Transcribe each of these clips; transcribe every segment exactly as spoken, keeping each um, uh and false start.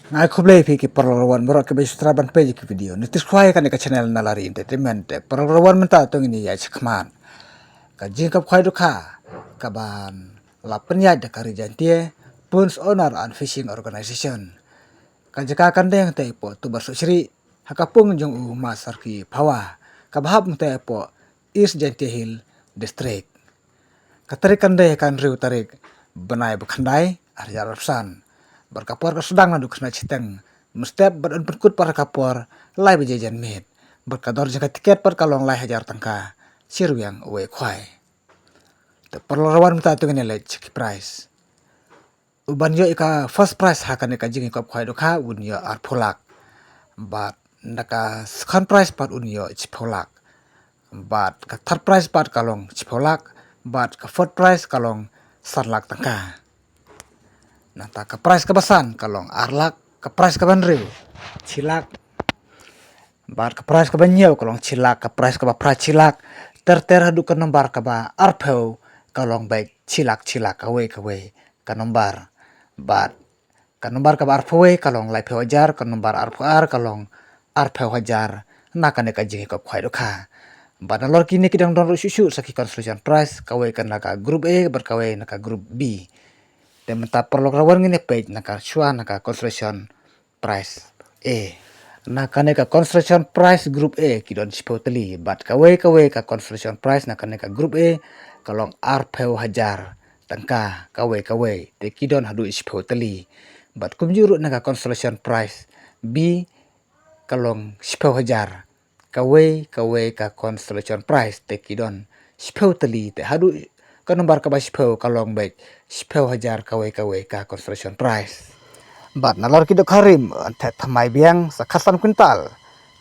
Nga ai khublei phi ki paralok rawan baroh kiba sngewtynnat ban peit ïa ki video. Ngi tis khwai kane ka channel Nalari Entertainment. Te paralok rawan mynta to ngin ïa shakmat ka jingkop khwai dohkha kaban la pynïaid da ka Ri Jaintia Ponds Owner and Fishing Organization. Ka jaka kan deng te hapoh Tuber Sohshrieh ha ka pung jong u Masarki Phawa kaba hap te hapoh East Jaintia Hills District. Ka tarik kan dei ha ka hynriew tarik bnai ba khyndai arhajar arphew san. Bad ka por ka sdang naduh khyndai shiteng mynstep bad yn pynkut pat ha ka por lai baje janmiet. Bad ka dor jong ka tiket pat ka long lai hajar tyngka shi rwiang uwei u khwai. Te paralok rawan mynta to ngin ïa leit sha ki prize. Uban ïoh ïa ka first prize ha kane ka jingïakop khwai dohkha un ïoh arphew lak. Bad na ka second prize pat un ïoh shiphew lak. Bad ka third prize pat ka long shiphew lak. Bad ka fourth prize ka long san lak tyngka. Nangta ka prize kaba san ka long ar lak, ka prize kaba hynriew shi lak. Bad ka prize kaba hynñiew ka long shi lak, ka prize kaba phra shi lak. Ter ter haduh ka nombar kaba arphew ka long beit shi lak shi lak kawei kawei ka nombar. Bad ka nombar kaba arphew wei ka long laiphew hajar, ka nombar arphew ar ka long arphew hajar na kane ka jingïakop khwai dohkha. Bad nalor kine ki dang don ruh shuh shuh sa ki consolation prize, kawei ka na ka group A bad kawei na ka group B. Te mynta paralok rawan ngin ïa peit na ka shuwa na ka consolation prize A. Na kane ka consolation prize group A ki don shiphew tylli bad kawei kawei ka consolation prize na kane ka group A ka long arphew hajar tyngka kawei kawei, te ki don haduh shiphew tylli. Bad kumjuh ruh na ka consolation prize B ka long shiphew hajar. Kawei kawei ka consolation prize te ki don shiphew tylli, te haduh ka nombar kaba shiphew ka long beit shiphew hajar kawei kawei ka consolation prize. Bad nalor ki dohkha rim yn theh thymmai biang sa khatsan kwintal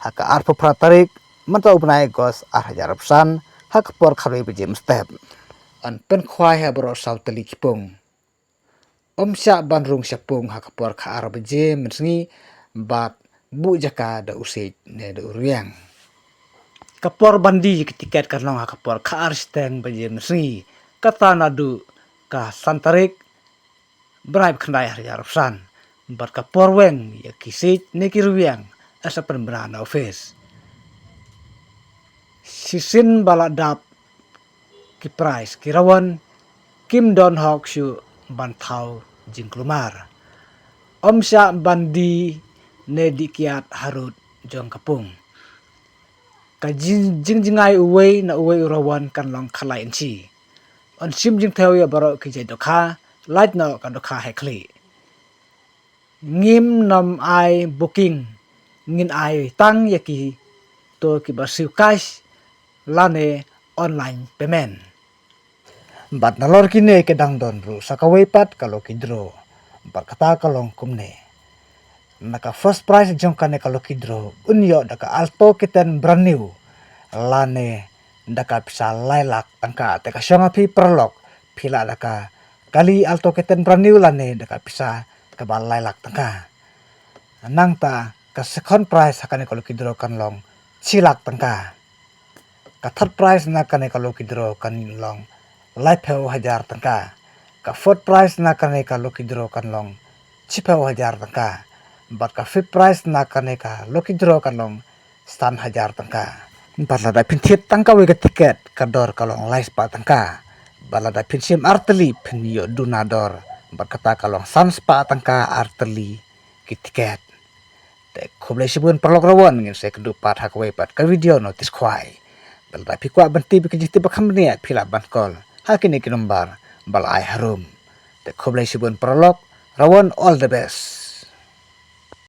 ha ka arphew phra tarik mynta u bnai August arhajar arphew san ha ka por khatwei baje mynstep. Yn pynkhwai ha baroh saw tylli ki pung. Ym shah ban rung sha pung ha ka por khatar baje mynsngi bad buh jaka da u siej ne da u rwiang. Ka por ban die ïa ki tiket kan long ha ka por khatar shiteng baje mynsngi, kata naduh ka san tarik bnai ba khyndai arhajar arphew san. Bad ka por weng ïa ki siej ne ki rwiang yn sa pynbna na office. Shisien ba la dap ki prize ki rawan kim don hok shuh ban thaw jingkulmar. Ym shah ban die ne dih kiad harud jong ka pung. Ka jing, jingjngai uwei na uwei u rawan kan long khatlai inshi. Yn shim jingthew ïa baroh ki jait dohkha, lait noh ka dohkha heh khlieh. Ngim nym ai booking, ngin ai tang ïa kito kiba siew cash lane online payment. Bad nalor kine ki dang don ruh sa kawei pat ka lucky draw. Bad kata ka long kumne. Na ka first prize jong kane ka lucky draw un ïoh da ka Alto K ten brand new lane da ka pisa lai lak tyngka. Te ka shong ha phi paralok, phi lah da ka kali Alto K ten brand new lane da ka pisa kaba lai lak tyngka. Nangta ka second prize ha kane ka lucky draw kan long shi lak tyngka. Ka third prize na kane ka lucky draw kan long laiphew hajar tyngka. Ka fourth prize na kane ka lucky draw kan long shiphew hajar tyngka. Bad ka fifth prize na kane ka lucky draw kan long san hajar tyngka. Bad lada phin thied tang kawei ka tiket ka dor ka long lai spah tyngka. Bad lada phin shim ar tylli phin ïoh duna dor. Bad kata ka long san spah tyngka ar tylli ki tiket. Te khublei shibun paralok rawan, ngin sa ïakynduh pat ha kawei pat ka video Nongtip Khwai. Bad lada phi kwah ban tip ïa ki jingtip ba kham bniah phi lah ban call ha kine ki nombar ba la ai harum. Te khublei shibun paralok rawan, all the best.